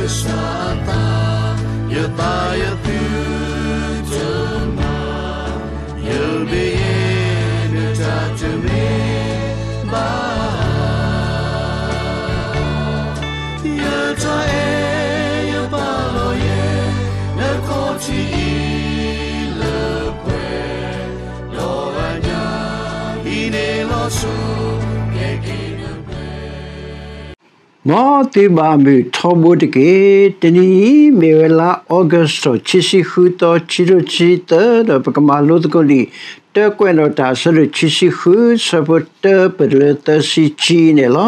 ကစၢ်အသး, ယသးယသုတမၤ, ယဘ့ၣ်ယဲၢ်နတၢ်တမ့ၢ် ဘၣ်, ယတၢ်အဲၣ်ယပာ်လီၤယဲ နခီၣ်ထံးအံၤလၢပှဲၤ, ဒီးအညၣ်ဟံးန့ၢ်လီၤဆူ ကဲက့ၤနပှဲၤ မ်သုဘၣ်မုာ်ထီဘိတက့ၢ်. တနံၤအံၤမ့ၢ်ဝဲလါ August ထီၣ် ခံဆံဃုသီ ခံကထိခံဆံသၢ ဒီးပကမၤလိသကိးလံာ် တၢကွဲးနီၣ်တၢ် အဆၢဒိၣ်ခံဆံဃု ဆၢဖိတၢ ပတုၤလၢသၢဆံခံန့ၣ်လီၤ.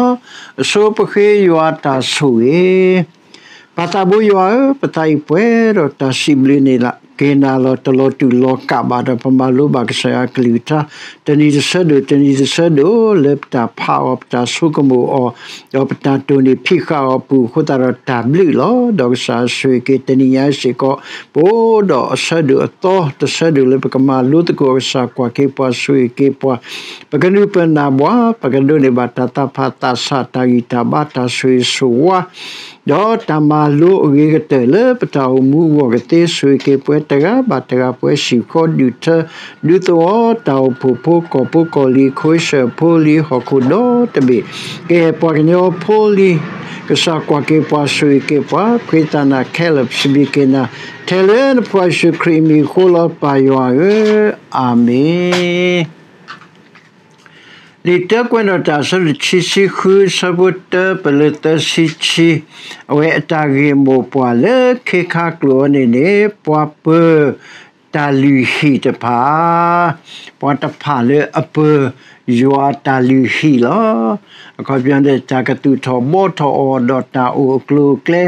အဆိပဃ့ယွၤတၢ်ဆိၣ်ဂ့ၤ ပၢ်သးဘိယွၤဧၢ, ပသးအံၤပှဲၤဒီးတၢ်စံးဘျုးန့ၣ်လီၤ. က့ၤနၤလီၤ တလီၤတူာ်လီၤကာ်ဘၣ်ဒီး ပမၤလိဘၣ်ကစၢ်ယွၤအကလုၢ်ကထါ တနံၤတဆၢဒိၣ် တနံၤတဆၢဒိၣ် လၢပတၢ်ဖးအီၤ ပတၢ်ဆိကမိၣ်အီၤ ဒီးပတၢ်တိၢ်နီၣ်ဖံးဃာ်အီၤအပူၤ အဃိသတးဒီးတၢ်ဘျုးလီၤ. ဒီးကစၢ်ဆိၣ်ဂ့ၤက့ၤတနံၤညါအံၤစ့ၢ်ကီး ပအိၣ်ဒီးအဆၢဒိၣ်အသီ တဆၢဒိၣ်လၢပကမၤလိသကိး ကစၢ်ကွၢ်က့ၤပှၤ ဆိၣ်ဂ့ၤက့ၤပှၤ ပကနုာ်ပၢၢ်နၢ်ဘှါ ပကဒိးန့ၢ်ဘၣ်တၢ်သးဖးသးဆး တၢ်ဂံၢ်တၢ်ဘါ တၢ်ဆိၣ်ဂ့ၤဆိၣ်ဝါ ဒီးတၢ်မၤလိအဂ့ၤကတၢၢ်လၢပတၢ်အိၣ်မူအဂီၢ်ကသ့ ဆိၣ်ဂ့ၤက့ၤပှၤတဂၤဘၣ်တဂၤ ပှၤစံၣ်ဃီဒုၣ်ထၢ ဒူသဝီ တၢ်အိၣ်ဖှိၣ်ဖိ ကီၢ်ဖိကီၢ်လံၤ ခိၣ်စၢၣ်ဖိလံၤ ဟီၣ်ခိၣ်ဒီတဘ့ၣ် ကဲပှၤကညီဖိလံၤ ကစၢ်ကွၢ်က့ၤပှၤ ဆိၣ်ဂ့ၤက့ၤပှၤ ဖှံသးနၤ ခဲလၢာ် စံးဘျုးက့ၤနၤ ထဲလၢနဖိယ့ၣ်ၡူးခရံာ်အမံၤအဃိလီၤ ပၢ်ယွၤဧၢ, အၤမ့ၣ်. လံာ်တၢကွဲးနီၣ်တၢ် အဆၢဒိၣ်ခံဆံဃု ဆၢဖိတၢ ပတုၤလၢသၢဆံခံ အဝဲအတၢ်ဂ့ၢ်မိၢ်ပှၢ်လၢခ့ခါကျိာ်အံၤန့ၣ်န့ၣ် ပှၤပၢၤတၢ်လုၢ်ဟံၣ်တဖၣ် ပှၤတဖၣ်လၢအပၢၤယွၤတၢ်လုၢ်ဟံၣ်လီၤ. အခီပညီန့ၣ် တၢ်ကသူၣ်ထီၣ်ဘှီထီၣ်အီၤ ဒီးတၢ်အိၣ်အကျိၤအကျဲ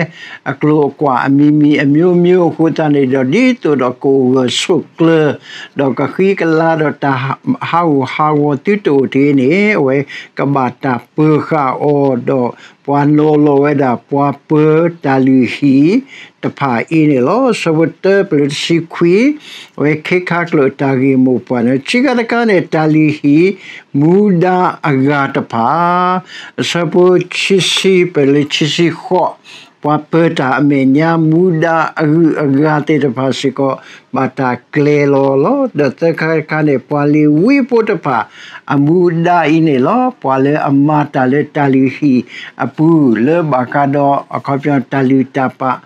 အကျိၤအကွာ်အမံၤမံၤအမျိုးမျိုး အဃိသတးန့ၣ်ဒီး ဒ်သိးဒီးကအိၣ်ဂၢၢ်ဆိးကျၢၤ ဒီးကဃံကလၤဒီးတၢ်ဟးဂူာ်ဟးဂီၤသုတအိၣ်တဂ့ၤန့ၣ် အဝဲကဘၣ်တၢ်ပၢၤဃာ်အီၤ ဒီးပှၤနီၤလီၤဝဲဒၣ် ပှၤပၢၤတၢ်လုၢ်ဟံၣ်တဖၣ်အံၤန့ၣ်လီၤ. ဆၢဖိတၢ ပတုၤလၢတဆံခွံ အဝဲခ့ခါကျိာ်တၢ်ဂ့ၢ်မိၢ်ပှၢ်န့ၣ် ခံခါတခါန့ၣ် တၢ်လုၢ်ဟံၣ် မူဒါအဂၤတဖၣ် အဆၢဖိခံဆံ ပတုၤလၢခံဆံဃိး ပှၤပၢၤတၢ်အမဲာ်ညါ မူဒါအဂုၤအဂၤသ့ၣ်တဖၣ်စ့ၢ်ကီး ဘၣ်တၢ်ကျဲၤလီၤလီၤ. ဒီးသၢခါတခါန့ၣ် ပှၤလ့ၤဝံဖိတဖၣ် အမူဒါအံၤန့ၣ်လီၤ. ပှၤလၢအမၤတၢ်လၢတၢ်လုၢ်ဟံၣ်အပူၤ လၢဘၣ်ဃးဒီးအခီပညီတၢ်လုၢ်တၢ်ပာ်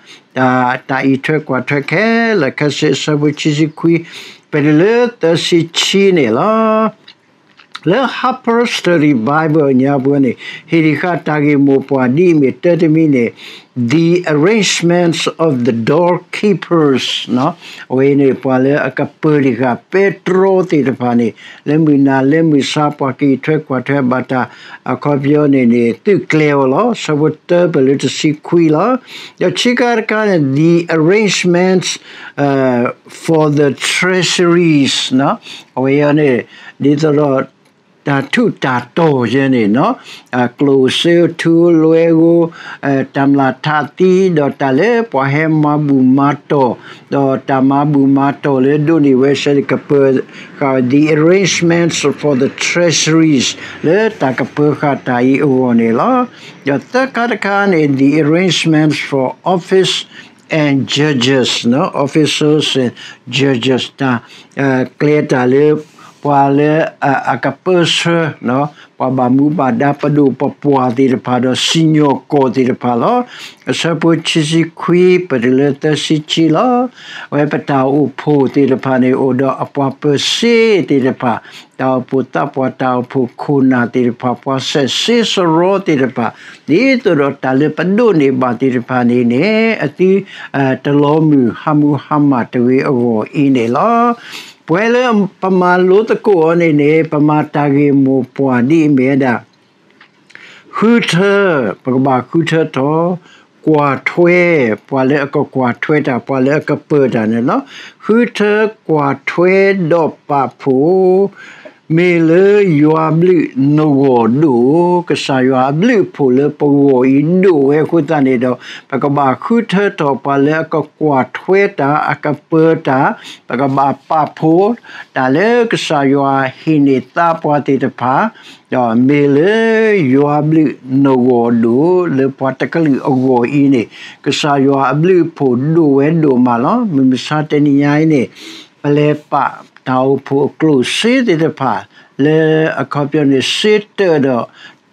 တၢ်အံးထွဲကွၢ်ထွဲခဲလၢာ်ခဲဆ့ အဆၢဖိခံဆံခွံ ပတုၤလၢသၢဆံခံန့ၣ်လီၤ. လၢ Harper's Study Bible အညါပူၤန့ၣ် ဟ့ၣ်တ့ၢ်ဃာ်တၢ်ဂ့ၢ်မိၢ်ပှၢ်ဒ်အမ့ၢ်တၢတမံၤန့ၣ် The Arrangements of the Doorkeepers အဝဲန့ၣ် ပှၤလၢအကပၢၤတ့ၢ်ဃာ်ပဲတြီသ့ၣ်တဖၣ်န့ၣ် လၢမုၢ်နၤလၢမုၢ်ဆါ ပှၤကအံးထွဲကွၢ်ထွဲဘၣ်တၢ် အခီပညီန့ၣ်န့ၣ် သုးကျဲၤအီၤလီၤ. ဆၢဖိတၢ ပတုၤလၢတဆံခွံလီၤ. ဒီးခံခါတခါန့ၣ် the arrangements for the treasuries အဝဲအံၤန့ၣ် ဒ်သိးဒီး တၢ်ထူးတၢ်တီၤယဲန့ၣ် ကျိၣ်စ့ထူလွဲဧိၤ တၢ်မျၢ်ထးသံ ဒီးတၢ်လၢပှၤဟဲမၤဘူၣ်မၤတီၢ် ဒီးတၢ်မၤဘူၣ်မၤတီၢ်လၢဒိးန့ၢ်ဝဲစဲန့ၣ် ကပၢၤဃာ် the arrangements for the treasuries လၢတၢ်ကပၢၤဃာ်တၢ်အံၤအဂီၢ်န့ၣ်လီၤ. ဒီးသၢခါတခါန့ၣ် the arrangements for office and judges, officers and judges တၢ် ကျဲတၢ်လၢ ပှၤလၢအကပၢဆှၢ ပှၤဘၣ်မူဘၣ်ဒါ ပဒိၣ်ပပှၢ်သ့ၣ်တဖၣ် ဒီးစံၣ်ညီၣ်ကွီၢ်သ့ၣ်တဖၣ်လီၤ. အဆၢဖိခံဆံခွံ ပတုၤလၢသၢဆံခံလီၤ. အဝဲပတၢ်အိၣ်ဖှိၣ်သ့ၣ်တဖၣ်န့ၣ် အိၣ်ဒီးအပှၤပၢၤစ့သ့ၣ်တဖၣ် တၢ်အိၣ်ဖှိၣ်သးပှၢ် တၢ်အိၣ်ဖှိၣ်ခိၣ်နၢ်သ့ၣ်တဖၣ် ပှၤစဲးစ့စရီသ့ၣ်တဖၣ် ဒ်သိးဒီးတၢ်လၢပဒိးန့ၢ်ဘၣ်သ့ၣ်တဖၣ်န့ၣ်န့ၣ် အသုတလီၤမုၢ်ဟးမူဟးမၢ်တဂ့ၤအဂီၢ်အံၤန့ၣ်လီၤ. ပှဲၤလၢပမၤလိသကိးအီၤန့ၣ်န့ၣ် ပမၤတၢ်ဂ့ၢ်မိၢ်ပှၢ်ဒ်အမ့ၢ်ဝဲဒၣ် ဃုထၢ, ပကဘၣ်ဃုထၢထီၣ်, ကွၢ်ထွဲ, ပှၤလၢအကကွၢ်ထွဲတၢ် ပှၤလၢအကပၢၤတၢ်န့ၣ်လီၤ. ဃုထၢကွၢ်ထွဲဒီးပာ်ဖှိၣ် မ့ၢ်လၢယွၤအဘျုးနဂီၢ်ဒိၣ်, ကစၢ်ယွၤအဘျုးအဖှိၣ်လၢပဂီၢ်အံၤဒိၣ်ဝဲအဃိသတးန့ၣ်ဒီး ပကဘၣ်ဃုထၢထီၣ်ပှၤလၢအကကွၢ်ထွဲတၢ်, အကပၢၤတၢ်, ပကဘၣ်ပာ်ဖှိၣ်တၢ်လၢကစၢ်ယွၤဟ့ၣ်န့ၢ်သါပှၤသ့ၣ်တဖၣ်, ဒီးမ့ၢ်လၢယွၤအဘျုးနဂီၢ်ဒိၣ် လၢပှၤတကလုာ်အဂီၢ်အံၤန့ၣ် ကစၢ်ယွၤအဘျုးအဖှိၣ်ဒိၣ်ဝဲဒိၣ်မးလီၤ. မုၢ်မဆါတနံၤညါအံၤန့ၣ် ပလဲၤပာ်တၢ်အိၣ်ဖှိၣ်အကျိၣ်စ့သ့ၣ်တဖၣ် လၢအခီပညီန့ၣ် စ့တၢးဒီး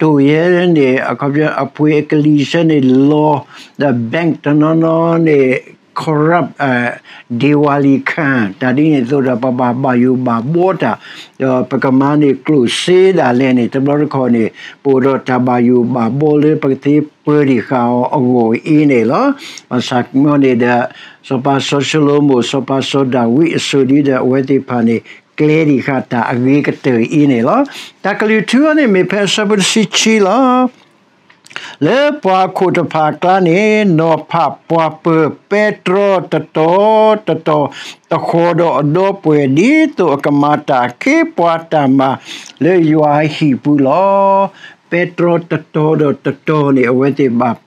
တိာ်ယဲန့ၣ် အခီပညီအပှ့ၤအကလံၤဆၢန့ၣ်လီၤ, ဒီး bank တနီၤနီၤန့ၣ် corrupt, ဒေဝါလီၤခံ တၢ်ဒ်န့ၣ်အသိးဒီး ပဘၣ်ဘၣ်ယိၣ်ဘၣ်ဘှီတၢ်, ဒီးပကမၤန့ၢ်ကျိၣ်စ့ဒၣ်လဲာ်န့ၣ် တဘျီတခီၣ်န့ၣ် ပအိၣ်ဒီးတၢ်ဘၣ်ယိၣ်ဘၣ်ဘှီလၢပကသ့ပၢၤဒံးဃာ်အီၤအဂီၢ်အံၤန့ၣ်လီၤ. ဘၣ်ဆၣ်ကညီန့ၣ်ဒီး စီၤပၤစီၤၡလိၤမိၣ် စီၤပၤစီၤဒၤဝံးအစိၤဒ်ဒီးအဝဲသ့ၣ်တဖၣ်န့ၣ် ကျဲဒံးဃာ်တၢ်အဂ့ၤကတၢၢ်အံၤန့ၣ်လီၤ. တၢ်ကလုၢ်ထူအံၤန့ၣ် မ့ၢ်ဖဲအဆၢဖိတဆံခံလီၤ. လၢပှၤခိၣ်တဖၣ်အကျါန့ၣ် နီၤဖးပှၤပၢၤပဲတြီတတီၤတတီၤ တဃီၤဒီးအဒီပုၢ်ဝဲၢ် ဒ်သိးအကမၤတၢ်အခ့အပှၤတၢ်မၤလၢယွၤအဟံၣ်ပူၤလီၤ. ပဲတြီတတီၤဒီးတတီၤန့ၣ် အဝဲသ့ၣ်ဘၣ်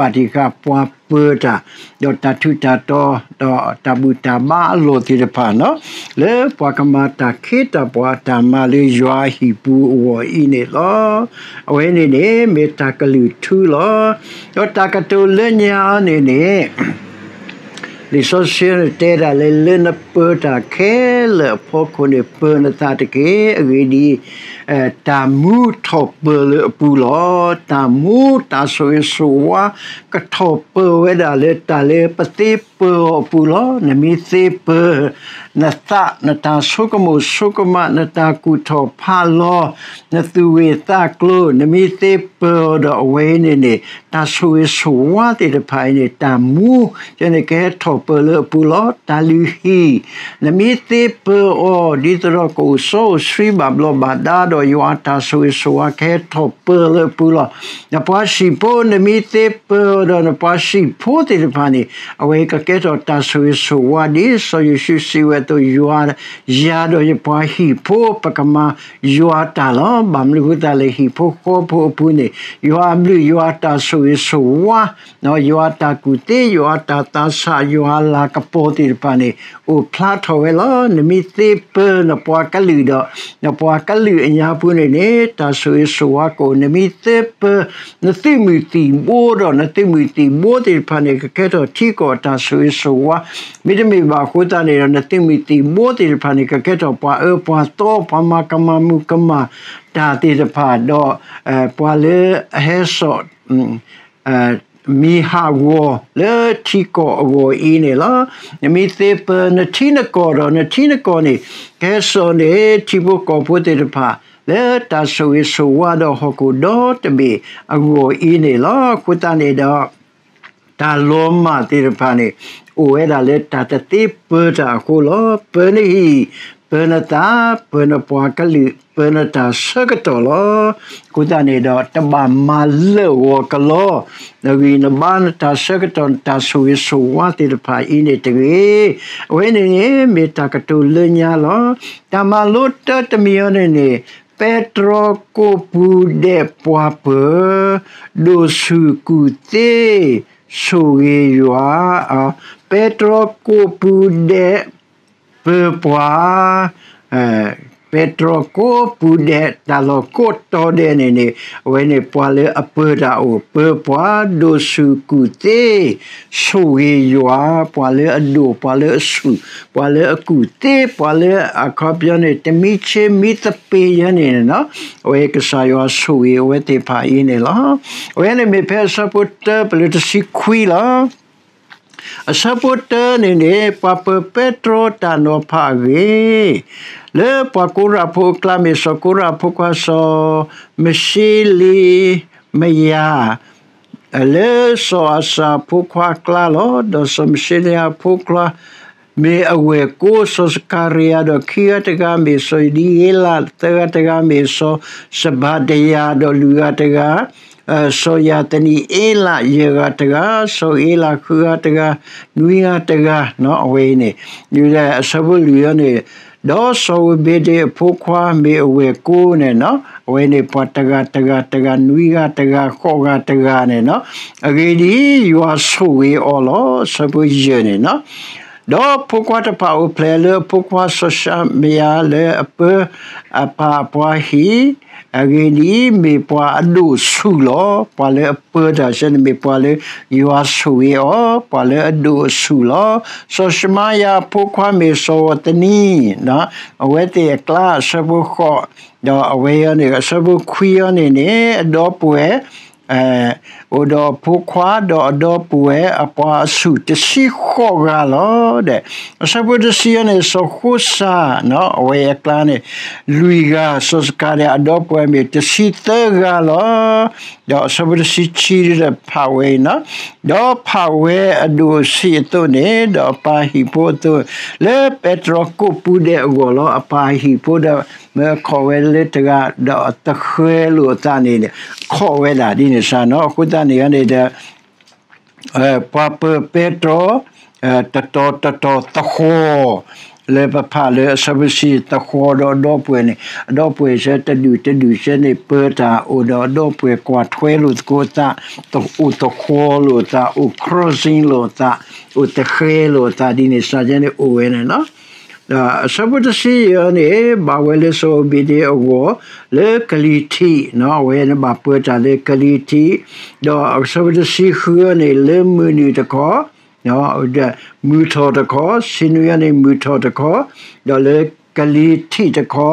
ပာ်တံၢ်ဃာ်ပှၤပၢၤတၢ်, ဒီးတၢ်ထူးတၢ်တီၤ ဒီးတၢ်ဘူၣ်တၢ်ဘါအလီၢ်သ့ၣ်တဖၣ်နီၤ လၢပှၤကမၤတၢ်ခ့တၢ်ပှၤတၢ်မၤလၢယွၤအဟံၣ်ပူၤအဂီၢ်အံၤန့ၣ်လီၤ. အဝဲန့ၣ်န့ၣ် မ့ၢ်တၢ်ကလုၢ်ထူလီၤ. ဒီးတၢ်ကတိၤလၢညါန့ၣ်န့ၣ် လံာ်စီဆှံန့ၣ်တဲဒၣ်လၢ လၢနပၢၤတၢ်ခဲလၢာ်အဖီခိၣ်န့ၣ် ပၢၤနသးတက့ၢ်. အဂ့ၢ်ဒ်အံၤ, တၢ်မူထီၣ်ပၢၤလၢအပူၤလီၤ. တၢ်မူတၢ်ဆိၣ်ဂ့ၤဆိၣ်ဝါ ကထီၣ်ပၢၤဝဲဒၣ်လၢတၢ်လၢပသ့ပၢၤအီၤအပူၤလီၤ. နမ့ၢ်သ့ပၢၤ နသး နတၢ်ဆိကမိၣ်ဆိကမး နတၢ်ကူၣ်ထီၣ်ဖးလီၤ နသူၣ်ဂ့ၤသးကျိၤ နမ့ၢ်သ့ပၢၤအီၤဒီးအဝဲအံၤန့ၣ်န့ၣ် တၢ်ဆိၣ်ဂ့ၤဆိၣ်ဝါသ့ၣ်တဖၣ်အံၤန့ၣ် တၢ်မူ ယဲန့ၣ်ကဟဲထီၣ်ပၢၤလၢအပူၤလီၤ. တၢ်လုၢ်ဟံၣ် နမ့ၢ်သ့ပၢၤအီၤ ဒ်သိးဒီးကအိၣ်စီအိၣ်ဆှံဘၣ်ဘျီးဘၣ်ဒါဒီး ယွၤအတၢ်ဆိၣ်ဂ့ၤဆိၣ်ဝါကဟဲထီၣ်ပၢၤလၢအပူၤလီၤ. နပှၤဟံၣ်ဖိ နမ့ၢ်သ့ပၢၤအီၤဒီး နပှၤဟံၣ်ဖိသ့ၣ်တဖၣ်န့ၣ် အဝဲကကဲထီၣ်တၢ်ဆိၣ်ဂ့ၤဆိၣ်ဝါ ဒ်စီၤယိၤၡူးစံးဝဲအသိး ယွၤ ယၤဒီးယပှၤဟံၣ်ဖိ ပကမၤယွၤတၢ်လီၤ. ဘၣ်မနုၤအဃိသတးလဲၣ် ဟံၣ်ဖိဃီဖိအပူၤန့ၣ် ယွၤအဘျုး ယွၤအတၢ်ဆိၣ်ဂ့ၤဆိၣ်ဝါ ယွၤအတၢ်ကူၣ်သ့ ယွၤအတၢ်သးဆး ယွၤအလၤကပီၤသ့ၣ်တဖၣ်န့ၣ် အိၣ်ဖျါထီၣ်ဝဲလီၤ. နမ့ၢ်သ့ပၢၤနပှၤကလုာ်ဒီး နပှၤကလုာ်အညါပူၤန့ၣ်န့ၣ် တၢ်ဆိၣ်ဂ့ၤဆိၣ်ဝါကအိၣ်. နမ့ၢ်သ့ပၢၤ နသုးမုၢ်သံၣ်ဘိဒီး နသုးမုၢ်သံၣ်ဘိသ့ၣ်တဖၣ်န့ၣ် ကကဲထီၣ်ထံကီၢ်အတၢ်ဆိၣ်ဂ့ၤဆိၣ်ဝါ မ့တမ့ၢ်ဘၣ်အဃိသတးန့ၣ်ဒီး နသုးမုၢ်သံၣ်ဘိသ့ၣ်တဖၣ်န့ၣ် ကကဲထီၣ်ပှၤအၢပှၤသီ ပှၤမၤကမၣ်မုၣ်ကမၣ်တၢ်သ့ၣ်တဖၣ် ဒီး ပှၤလၢအဟဲစိာ် မံၤဟးဂီၤလၢထံကီၢ်အဂီၢ်အံၤန့ၣ်လီၤ. နမ့ၢ်သ့ပၢၤနထံနကီၢ်ဒီး နထံနကီၢ်န့ၣ် ကဟဲစိာ်န့ၢ်ထံဖိကီၢ်ဖိသ့ၣ်တဖၣ် လၢတၢ်ဆိၣ်ဂ့ၤဆိၣ်ဝါဒီးဟီၣ်ခိၣ်ဒီတဘ့ၣ်အဂီၢ်အံၤန့ၣ်လီၤ. အဃိသတးန့ၣ်ဒီး တၢ်လီၤမၢ်သ့ၣ်တဖၣ်န့ၣ် အိၣ်ဝဲဒၣ်လၢတၢ်တသ့ပၢၤတၢ်အဃိလီၤ. ပၢၤနဟံၣ်, ပၢၤနသး, ပၢၤနပှၤကလုာ်, ပၢၤနတၢ်ဆၢကတီၢ်လီၤ. အဃိသတးန့ၣ်ဒီး တဘၣ်မၤလၢာ်ဂီၤကလီ နဂံၢ်နဘါ နတၢ်ဆၢကတီၢ် နတၢ်ဆိၣ်ဂ့ၤဆိၣ်ဝါသ့ၣ်တဖၣ်အံၤန့ၣ်တဂ့ၤ. အဝဲန့ၣ်န့ၣ် မ့ၢ်တၢ်ကတိၤလၢညါလီၤ. တၢ်မၤလိတၢတမံၤအံၤန့ၣ်န့ၣ် ပဲတြီကိးပူၤဒဲးပှၤပၢၤ ဒိၣ်ဆူၣ်ကူၣ်သ့ ဆိၣ်ဂ့ၤယွၤ, ပဲတြီကိးပူၤဒဲး ပၢၤပှၤ, ပဲတြီကိးပူၤဒဲး တၢ်လီၢ်ကိးတီၤဒဲးန့ၣ်န့ၣ် အဝဲန့ၣ်ပှၤလၢအပၢၤတၢ်အိၣ် ပၢၤပှၤ ဒိၣ်ဆူၣ်ကူၣ်သ့ ဆိၣ်ဂ့ၤယွၤ, ပှၤလၢအဒိၣ် ပှၤလၢအဆူၣ် ပှၤလၢအကူၣ်သ့ ပှၤလၢအခီပညီန့ၣ် တမံဆ့မံသပ့ၤယဲန့ၣ်န့ၣ် အဝဲကစၢ်ယွၤဆိၣ်ဂ့ၤအဝဲသ့ၣ်တဖၣ်အံၤန့ၣ်လီၤ. အဝဲန့ၣ်မ့ၢ်ဖဲအဆၢဖိတၢ ပလၢတဆံခွံလီၤ. အဆၢဖိတၢန့ၣ်န့ၣ် ပှၤပၢၤပဲတြီတၢ်နီၤဖးအဂ့ၢ်, လၢပှၤကိးရးဖိအကျါမ့ၢ်စီၤကိးရးဖိခွါစီၤမၡ့လ့မယၤ, လၢစီၤအၤစၢ်ဖိခွါအကျါလီၤ. ဒီးစီၤမၡ့လ့ဖိခွါ မ့ၢ်အဝဲၢ်ကိ စီၤစကၤရယၤ, ဒီးခံဂၤတဂၤမ့ၢ်စီၤယဒံယ့လး, သၢဂၤတဂၤမ့ၢ်စီၤစဘၤဒယၤ, ဒီးလွံၢ်ဂၤတဂၤ စီၤယၤသနံအ့လး, ယဲၢ်ဂၤတဂၤ စီၤအ့လး, ဃုဂၤတဂၤ နွံဂၤတဂၤ, အဝဲအံၤန့ၣ် အဆၢဖိလွံၢ်အံၤန့ၣ် ဒီးစီၤဧူၤဘ့ဒ့အဖိခွါမ့ၢ်အဝဲၢ်ကိန့ၣ်လီၤ. အဝဲန့ၣ်ပှၤတဂၤတဂၤတဂၤ နွံဂၤတဂၤ ဃိးဂၤတဂၤန့ၣ်လီၤ. အဂ့ၢ်ဒ်အံၤ, ယွၤဆိၣ်ဂ့ၤအီၤလီၤ. အဆၢဖိယဲၢ်န့ၣ်လီၤ. ဒီးဖိခွါတဖၣ်အိၣ်ဖျဲၣ်လၢအဖိခွါစီၤၡမယၤလၢအပၢအပၢ်အပှၤဟံၣ်, အဂ့ၢ်ဒ်အံၤ, မ့ၢ်ပှၤအဒိၣ်အဆူၣ်လီၤ. ပှၤလၢအပၢတၢ်ဆၢန့ၣ်မ့ၢ်ပှၤလၢယွၤဆိၣ်ဂ့ၤအီၤ, ပှၤလၢအဒိၣ်အဆူၣ်လီၤ. စီၤၡမယၤအဖိခွါမ့ၢ်စီၤဧိၤသနံ, အဝဲသ့ၣ်အကျါ အဆၢဖိဃိး, ဒီးအဝဲအံၤန့ၣ် အဆၢဖိခွံအံၤန့ၣ်န့ၣ် အဒီပုၢ်ဝဲၢ် အိၣ်ဒီးအဖိခွါ ဒီးအဒီပုၢ်ဝဲၢ်အပှၤအဆူၣ်တဆံဃိးဂၤလီၤ. ဒီးအဆၢဖိတဆံအံၤန့ၣ် စီၤဃိၡါ, အဝဲအကျါန့ၣ် လွံၢ်ဂၤ, စီၤစကၤဒၣ်အဒီပုၢ်ဝဲၢ်မ့ၢ်တဆံသၢဂၤလီၤ. ဒီးအဆၢဖိတဆံခံဒီးဖးဝဲအံၤလီၤ. ဒီးဖးဝဲအဒိၣ်ဆံးအသိးန့ၣ် ဒီးအပၢ်ဟံၣ်ဖိအသိး လၢပဲတြီကိးပူၤဒဲးအဂီၢ်လီၤ. အပၢ်ဟံၣ်ဖိဒီး မၢခိးဝဲလၢတဂၤ ဒီးအသဃဲလိာ်အသးန့ၣ် ခိးဝဲဒၣ်ဒ်န့ၣ်စ့ၢ်နီၤ. အဃိသတးန့ၣ်န့ၣ်ဒီး ပှၤပၢၤပဲတြီ တတီၤတတီၤသဃီၤ, လၢပဖးလၢအဆၢဖိဆံသဃီၤဒီးအဒီပုၢ်ဝဲၢ်န့ၣ် အဒီပုၢ်ဝဲၢ်ဆၢတဒူၣ်တဒူၣ်ဆၢန့ၣ် ပၢတၢ်အိၣ်ဒီးအဒီပုၢ်ဝဲၢ်ကွၢ်ထွဲလိာ်သကိးအသး, အိၣ်သဃီၤလိာ်အသး, အိၣ် crossing လိာ်အသး, အိၣ်သဃဲလိာ်အသးဒ်န့ၣ်စ့ၢ်န့ၣ်အိၣ်ဝဲန့ၣ်လီၤ. ဒီးအဆၢဖိတဆံယဲၢ်န့ၣ် ဘၣ်ဝဲလၢစီၤဧူၤဘ့ဒ့အဂီၢ် လၢကလံၤထံး, အဝဲန့ၣ်ဘၣ်ပၢတၢ်လၢကလံၤထံး, ဒီးအဆၢဖိတဆံဃုန့ၣ် လၢမုၢ်နုာ်တခီ, မုၢ်ထီၣ်တခီ, ဆံနွံအံၤန့ၣ် မုၢ်ထီၣ်တခီ, ဒီးလၢကလံၤထံးတခီ,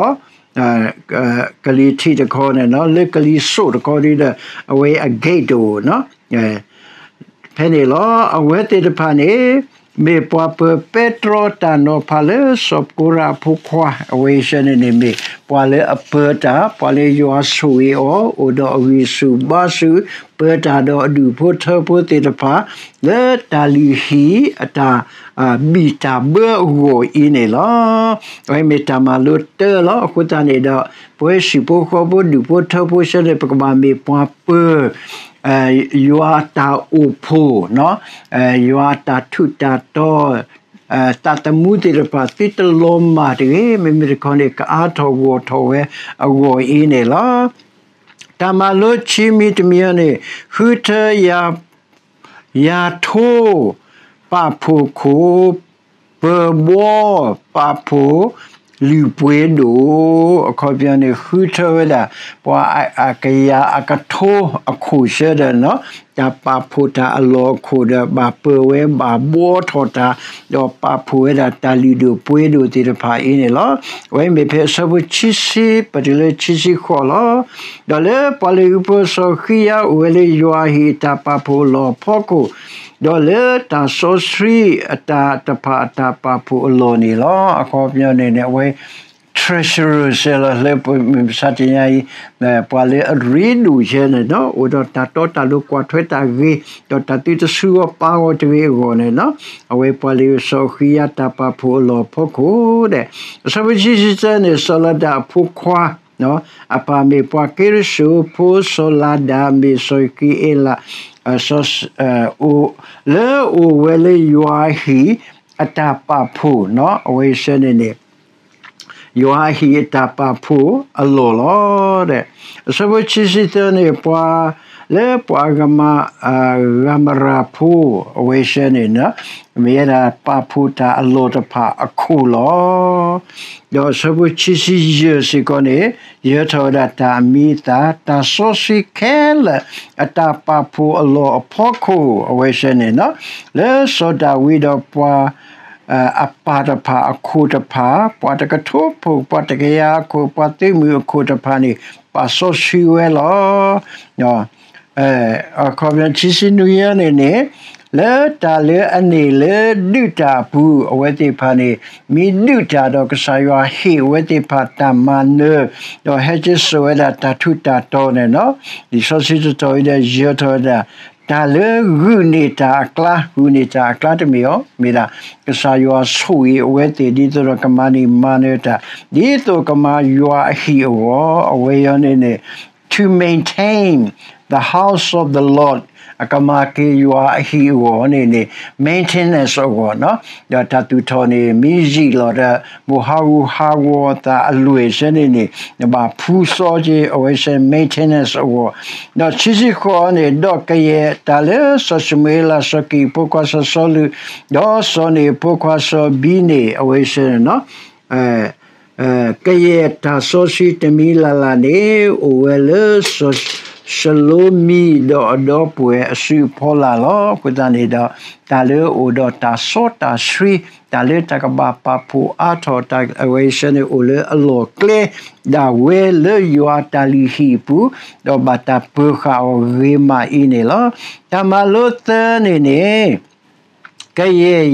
ကလံၤထံးတခီန့ၣ် လၢကလံၤစိးတခီဒီး အဝဲအ gate တအိၣ် ဖဲန့ၣ်လီၤ. အဝဲသ့ၣ်တဖၣ်န့ၣ် မ့ၢ်ပှၤပၢၤပဲတြီတၢ်နီၤဖးလၢစီၤကိရးအဖိခွါ, အဝဲဆၢန့ၣ်န့ၣ်မ့ၢ် ပှၤလၢအပၢတၢ်, ပှၤလၢယွၤဆိၣ်ဂ့ၤအီၤ, အိၣ်ဒီးအဂံၢ်ဆူၣ်ဘါဆူၣ်, ပၢတၢ်ဒီးအဒူၣ်ဖိထၢဖိသ့ၣ်တဖၣ်, လၢတၢ်လုၢ်ဟံၣ်အတၢ် ဘံၣ်တၢ်ဘၢအဂီၢ်အံၤန့ၣ်လီၤ. အဝဲမ့ၢ်တၢ်မၤလိတၢလီၤ. အဃိသတးန့ၣ်ဒီး ပဝဲဟံၣ်ဖိဃီဖိဒူၣ်ဖိထၢဖိဆၢန့ၣ် ပကဘၣ်မ့ၢ်ပှၤပၢၤ ယွၤအတၢ်အိၣ်ဖှိၣ်, ယွၤအတၢ်ထူးတၢ်တီၤ, သးသမူသ့ၣ်တဖၣ် သုတလီၤမၢ်တဂ့ၤ, မ့မ့ၢ်တခီန့ၣ် ကအါထီၣ်ဂီၢ်ထီၣ်ဝဲအဂီၢ်အံၤန့ၣ်လီၤ. တၢ်မၤလိခံမံၤတမံၤအံၤန့ၣ် ဃုထၢယၤ ယၤထိ ပာ်ဖှိၣ်ခိၣ် ပၢၤဘှီ ပာ်ဖှိၣ် လုၢ်ပှ့ၤဒိၣ်, အခီပညီန့ၣ် ဃုထၢဝဲဒၣ် ပှၤအကယၤအကထိအခိၣ်ဆၢဒီး တၢ်ပာ်ဖှိၣ်တၢ်အလီၢ်အခိၣ်ဒီး ဘၣ်ပၢၤဝဲဘၣ်ဘှီထီၣ်တၢ်, ဒီးပာ်ဖှိၣ်ဝဲဒၣ်တၢ်လုၢ်ဒိၣ်ပှ့ၤဒိၣ်သ့ၣ်တဖၣ်အံၤန့ၣ်လီၤ. အဝဲမ့ၢ်ဖဲအဆၢဖိခံဆံ ပတုၤလၢခံဆံဃိးလီၤ. ဒီးလၢပှၤလ့ၤဃုဖိစီၤဃံယါအိၣ်ဝဲလၢယွၤအဟံၣ်အတၢ်ပာ်ဖှိၣ်အလီၢ်အဖီခိၣ်, ဒီးလၢတၢ်စီဆှံအတၢ်တဖၣ်အတၢ်ပာ်ဖှိၣ်အလီၢ်န့ၣ်လီၤ. အခီပညီန့ၣ်န့ၣ် အဝဲ treasurer စဲလီၤလၢပမုၢ်မဆါတနံၤအံၤ, ပှၤလၢအရ့ဒိၣ်ယဲန့ၣ်လီၤ, အိၣ်ဒီးတၢ်တီတၢ်လိၤကွၢ်ထွဲတၢ်ဂ့ၤ, ဒီးတၢ်သုတဆူဂီၤပာ်ဂီၤတဂ့ၤအဂီၢ်န့ၣ်လီၤ. အဝဲပှၤလ့ၤစီၤဃံယါတၢ်ပာ်ဖှိၣ်အလီၢ်အဖီခိၣ်ဒီး အဆၢဖိခံဆံသၢန့ၣ် စီၤလၤဒၣ်အဖိခွါ အပၢ်မ့ၢ်ပှၤက့ရၡိၣ်, ဖိစီၤလၤဒၣ်မ့ၢ်စီၤယဃံအ့လး, လၢအအိၣ်ဝဲလၢယွၤအဟံၣ်အတၢ်ပာ်ဖှိၣ်, အဝဲအဆၢန့ၣ်န့ၣ် ယွၤအဟံၣ်အတၢ်ပာ်ဖှိၣ်အလီၢ်လီၤ. အဆၢဖိခံဆံသၢန့ၣ် ပှၤလၢပှၤဂၤမရၤဖိ အဝဲအဆၢန့ၣ် မ့ၢ်ဝဲဒၣ်ပာ်ဖှိၣ်တၢ်အလီၢ်တဖၣ်အခိၣ်လီၤ. ဒီးအဆၢဖိခံဆံယဲၢ်စ့ၢ်ကီးန့ၣ် ယၢၤထီၣ်ဝဲဒၣ်တၢ်အမံၤအသၣ် တၢ်စီဆှံခဲလၢာ်အတၢ်ပာ်ဖှိၣ်အလီၢ်အဖီခိၣ် အဝဲအဆၢန့ၣ် လၢစီၤဒၤဝံးဒီးပှၤ အပၢ်တဖၣ်အခိၣ်တဖၣ်, ပှၤတကထိဖိ, ပှၤတကယၤအခိၣ်, ပှၤသုးမုၢ်အခိၣ်တဖၣ်န့ၣ် ပာ်စီဆှံဝဲလီၤ. အခီပညီခံဆံနွံအံၤန့ၣ်န့ၣ် လၢတၢ်လၢအန့ၢ်လၢဒုးတၢ်အပူၤ အဝဲသ့ၣ်တဖၣ်န့ၣ် မ့ၢ်ဒုးတၢ်ဒီးကစၢ်ယွၤဟ့ၣ်အဝဲသ့ၣ်တဖၣ်တၢ်မၤနၢၤ ဒီးဟဲက့ၤစိာ်ဝဲဒၣ်တၢ်ထူးတၢ်တီၤန့ၣ်လီၤ. လံာ်စီဆှံတတီၤအံၤဒီးယၢၤထီၣ်ဝဲဒၣ် တၢ်လၢဂုာ်န့ၢ်တၢ်အကျါ, ဂုာ်န့ၢ်တၢ်အကျါတမ့ၢ်အီၤ, မ့ၢ်ဒၣ်ကစၢ်ယွၤဆိၣ်ဂ့ၤအဝဲသ့ၣ် ဒ်သိးဒီးကမၤန့ၢ်မၤနၢၤတၢ်, ဒ်သိးကမၤယွၤအဟံၣ်အဂီၢ်, အဝဲအံၤန့ၣ်န့ၣ် to maintain the house of the Lord, အကမၤက့ၤယွၤအဟံၣ်အဂီၢ်န့ၣ်န့ၣ် maintenance အဂီၢ်နီၤ, ဒီးတၢ်သူၣ်ထီၣ်န့ၣ် မ့ၢ်ယံာ်လီၤဒီး မိၢ်ဟးဂူာ်ဟးဂီၤသးအလွဲၢ်ဆၢန့ၣ်န့ၣ် နဘၣ်ဖှူစီက့ၤ အဝဲဆၢ maintenance အဂီၢ်, ဒီးခံဆံဃိးန့ၣ် ဒီးကယဲၢ်တၢ်လၢစီၤၡမူၤအ့လး စီၤကံးအဖိခွါစီၤစီလူး ဒီးစီၤန့ၣ်အဖိခွါစီၤဘံန့ၣ် အဝဲဆၢန့ၣ်နီၤ ကယဲၢ်တၢ်စီဆှံတမံၤလၢ်လၢ်န့ၣ် အိၣ်ဝဲလၢစီၤၡလိမံ ဒီးအဒီပုၢ်ဝဲၢ်အစုအဖီလာ်လီၤ. အဃိသတးန့ၣ်ဒီး တၢ်လၢအိၣ်ဒီးတၢ်စီတၢ်ဆှံ တၢ်လၢတၢ်ကဘၣ်ပာ်ဖှိၣ်အါထီၣ်တၢ်အဝဲဆၢန့ၣ် အိၣ်လၢအလီၢ်ကျဲ ဒၣ်ဝဲလၢယွၤအတၢ်လုၢ်ဟံၣ်အပူၤ ဒီးဘၣ်တၢ်ပၢၤဃာ်အီၤဂ့ၤမးအံၤန့ၣ်လီၤ. တၢ်မၤလိသၢန့ၣ်န့ၣ် ကယဲၢ်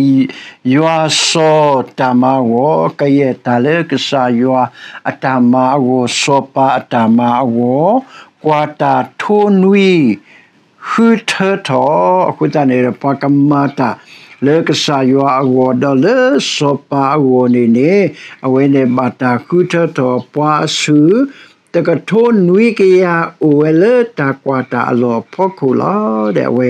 ယွၤစီၤတၢ်မၤအဂီၢ်, ကယဲၢ်တၢ်လၢကစၢ်ယွၤအတၢ်မၤအဂီၢ်, စီၤပၤအတၢ်မၤအဂီၢ်, ကွၢ်တၢ်ထိနွံ ဃုထၢထီၣ်, အဃိသတးန့ၣ်ဒီး ပှၤကမၤတၢ်လၢကစၢ်ယွၤအဂီၢ် ဒီးလၢစီၤပၤအဂီၢ်န့ၣ်န့ၣ် အဝဲန့ၣ်ဘၣ်တၢ်ဃုထၢထီၣ် ပှၤအစု တကထိနွံကယၤ အိၣ်ဝဲလၢတၢ်ကွၢ်တၢ်အလီၢ်အဖီခိၣ်လီၤ. ဒီးအဝဲ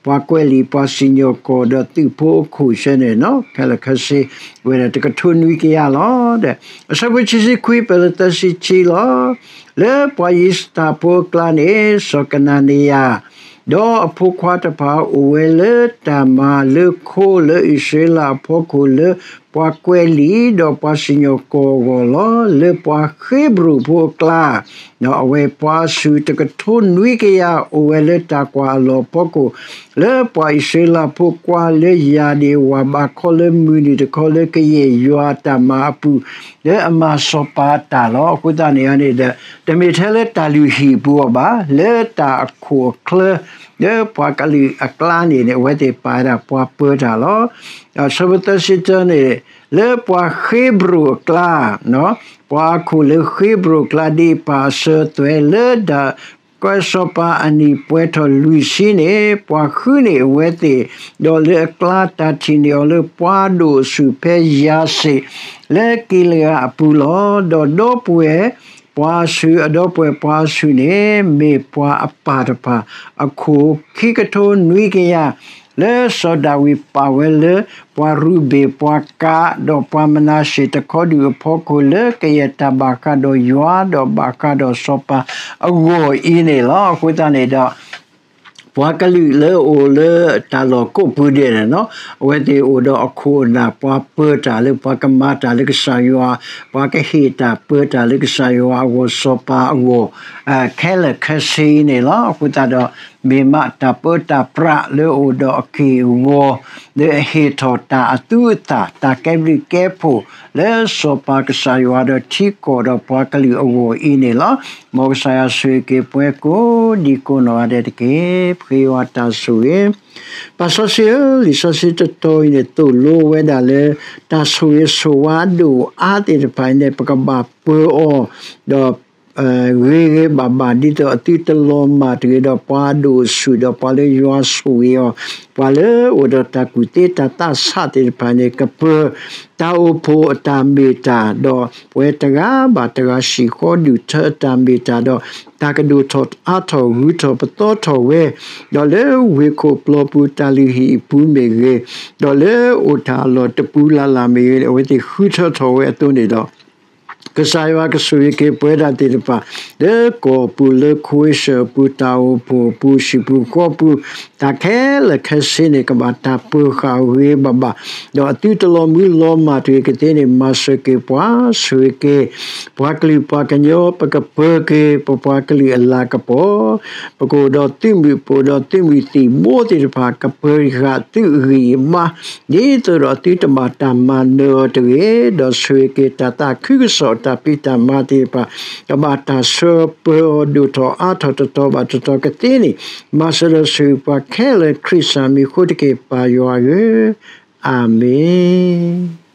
ပှၤကွဲးလံာ် ပှၤစံၣ်ညီၣ်ကွီၢ် ဒီးသုးဖိအခိၣ်ဆၢန့ၣ်နီၤ ခဲလၢာ်ခဲဆ့ ဝဲဒၣ်တကထိနွံကယၤလီၤ. ဒီးအဆၢဖိခံဆံခွံ ပၢၢ်လၢသၢဆံခံလီၤ. လၢပှၤယံးစတၢ်ဖိအကျါန့ၣ် စီၤကနၤနယၤ ဒီးအဖိခွါတဖၣ် အိၣ်ဝဲလၢတၢ်မၤလၢခိလၢအံၣ်စရ့လးအဖီခိၣ် လၢပှၤကွဲးလံာ် ဒီးပှၤစံၣ်ညီၣ်ကွီၢ်အဂီၢ်လီၤ. လၢပှၤဃ့ဘြိၣ်ဖိအကျါ ဒီးအဝဲပှၤအစုတကထိနွံကယၤ အိၣ်ဝဲလၢတၢ်ကွၢ်အလီၢ်အဖီခိၣ် လၢပှၤအံၣ်စရ့လးဖိကွၢ်လၢယၤဒၣ်ဝဲဘၣ်ခီလၢမုၢ်နုာ်တခီ လၢကယဲၢ်ယွၤအတၢ်မၤအပူၤ လၢအမၤစီၤပၤအတၢ်လီၤ. အဃိသတးန့ၣ်န့ၣ်ဒီး တမ့ၢ်ထဲလၢတၢ်လုၢ်ဟံၣ်အပူၤအီၤဘၣ်, လၢတၢ်အခိၣ်အချၢ လၢပှၤကလုာ်အကျါန့ၣ်န့ၣ် အဝဲသ့ၣ်ပာ်ဝဲဒၣ်ပှၤပၢတၢ်လီၤ. အဆၢဖိသၢဆံတၢန့ၣ် လၢပှၤဃ့ဘြိၣ်အကျါ ပှၤအခိၣ်လၢဃ့ဘြိၣ်အကျါ ဒ်ပာ်အစၢၤအသွဲၣ် လၢဒၣ်ကီၢ်စီၤပၤအနံၣ်ပှဲၤထီၣ်လွံၢ်ဆံန့ၣ် ပှၤဃုန့ၢ်အဝဲသ့ၣ်, ဒီးလၢအကျါတၢ်ထံၣ်န့ၢ်အီၤလၢပှၤဒိၣ်အဆူၣ်ဖဲယၤစ့း လၢကံလၤအးအပူၤလီၤ. ဒီးဒီပုၢ်ဝဲၢ်ပှၤအစု အဒီပုၢ်ဝဲၢ်ပှၤအစုန့ၣ် မ့ၢ်ပှၤအပၢ်တဖၣ် အခိၣ်ခံကထိနွံကယၤ လၢစီၤဒၤဝံးပာ်ဝဲလၢ ပှၤရူၤဘ့ၣ် ပှၤကး ဒီးပှၤမနၤရှ့ၣ်တခီဒူၣ်အဖီခိၣ် လၢကယဲၢ်တၢ်ဘၣ်ဃးဒီးယွၤ ဒီးဘၣ်ဃးဒီးစီၤပၤအဂီၢ်အံၤန့ၣ်လီၤ. အဃိသတးန့ၣ်ဒီး ပှၤကလုာ်လၢအအိၣ်လၢတၢ်လီၢ်ကိးပူၤဒဲးန့ၣ်နီၤ အဝဲသ့ၣ်အိၣ်ဒီးအခိၣ်အနၢ် ပှၤပၢတၢ်လၢ ပှၤကမၤတၢ်လၢကစၢ်ယွၤ, ပှၤကဟ့ၣ်တၢ်ပၢတၢ်လၢကစၢ်ယွၤအဂီၢ် စီၤပၤအဂီၢ် ခဲလၢာ်ခဲဆ့အံၤန့ၣ်လီၤ. အဃိသတးဒီး မ့ၢ်မးတၢ်ပၢတၢ်ပြးလၢအအိၣ်ဒီးအက့ၢ်အဂီၤ လၢအဟ့ၣ်ထီၣ်တၢ်အသူအသၣ် တၢ်ကဲဘျုးကဲဖှိၣ် လၢစီၤပၤကစၢ်ယွၤဒီးထံကီၢ်ဒီးပှၤကလုာ်အဂီၢ်အံၤန့ၣ်လီၤ. မ်ကစၢ်ယွၤဆိၣ်ဂ့ၤက့ၤပှၤကိးဒံကိးနီၢ်ဂၤဒဲးတက့ၢ်. ပဃ့ယွၤတၢ်ဆိၣ်ဂ့ၤ ပၢ်စီဆှံဧၢ, လံာ်စီဆှံတတီၤအံၤန့ၣ် သိၣ်လိဝဲဒၣ်လၢ တၢ်ဆိၣ်ဂ့ၤဆိၣ်ဝါအဒိၣ်အါသ့ၣ်တဖၣ်အံၤန့ၣ် ပကဘၣ်ပၢအီၤ ဒီး ဂ့ၤဂ့ၤဘၣ်ဘၣ် ဒ်သိးအသုတလီၤမၢ်တဂ့ၤဒီး ပှၤဒိၣ်ဆူၣ်ဒီးပှၤလၢယွၤဆိၣ်ဂ့ၤအီၤ, ပှၤလၢအိၣ်ဒီးတၢ်ကူၣ်သ့တၢ်သးဆးသ့ၣ်တဖၣ်န့ၣ် ကပၢၤတၢ်အိၣ်ဖှိၣ်အတၢ်မ့ၢ်တၢ်, ဒီးပဝဲတဂၤဘၣ်တဂၤဟံၣ်ဃီဒုၣ်ထၢအတၢ်မ့ၢ်တၢ်ဒီး တၢ်ကဒိၣ်ထီၣ်အါထီၣ်ဂုၤထီၣ်ပသီထီၣ်ဝဲ, ဒီးလၢဝ့ၢ်ခိၣ်ပျီပူၤတၢ်လုၢ်ဟံၣ်အပူၤမ့ၢ်ဂ့ၤ, ဒီးလၢအိၣ်တၢ်အလီၢ်တပူၤလၢ်လၢ်မ့ၢ်ဂ့ၤ အဝဲသ့ၣ်ဃုထၢထီၣ်ဝဲအသိးန့ၣ်ဒီး ကစၢ်ယွၤကဆိၣ်ဂ့ၤက့ၤပဝဲဒၣ်သ့ၣ်တဖၣ် လၢကီၢ်ပူၤလၢခဝ့ၡၢၣ်အပူၤ တၢ်အိၣ်ဖှိၣ်အပူၤဟံၣ်ပူၤဃီပူၤ တၢ်ခဲလၢာ်ခဲဆ့န့ၣ် ကဘၣ်တၢ်ပၢၤဃာ်ဂ့ၤဘၣ်ဘၣ်, ဒီးအသုတလီၤမုၢ်လီၤမၢ်တဂ့ၤကသ့န့ၣ် မၤစၢၤက့ၤပှၤ ဆိၣ်ဂ့ၤက့ၤ ပှၤကလုာ်ပှၤကညီ ပကပၢၤက့ၤ ပပှၤကလုာ်အလၤကပီၤ ပကအိၣ်ဒီးသုးမုၢ် ပအိၣ်ဒီးသုးမုၢ်သံၣ်ဘိသ့ၣ်တဖၣ် ကပၢၤဃာ်သုးအဂံၢ်အဘါ ဒ်သိးဒီးသုတဘၣ်တၢ်မၤနၢၤအီၤတဂ့ၤ, ဒီးဆိၣ်ဂ့ၤက့ၤတၢ်သးခုကစီၣ်တၢ်ဖံးတၢ်မၤသ့ၣ်တဖၣ် ကဘၣ်တၢ်ဆှၢပၢၤအီၤဒိၣ်ထီၣ်အါထီၣ်တတီၤဘၣ်တတီၤကသ့န့ၣ်, မၤစၢၤဒီးဆိၣ်ဂ့ၤပှၤခဲလၢာ်ခရံာ်စၢ်မံၤအဃိတက့ၢ် ပၢ်ယွၤဧၢ, အၤမ့ၣ်.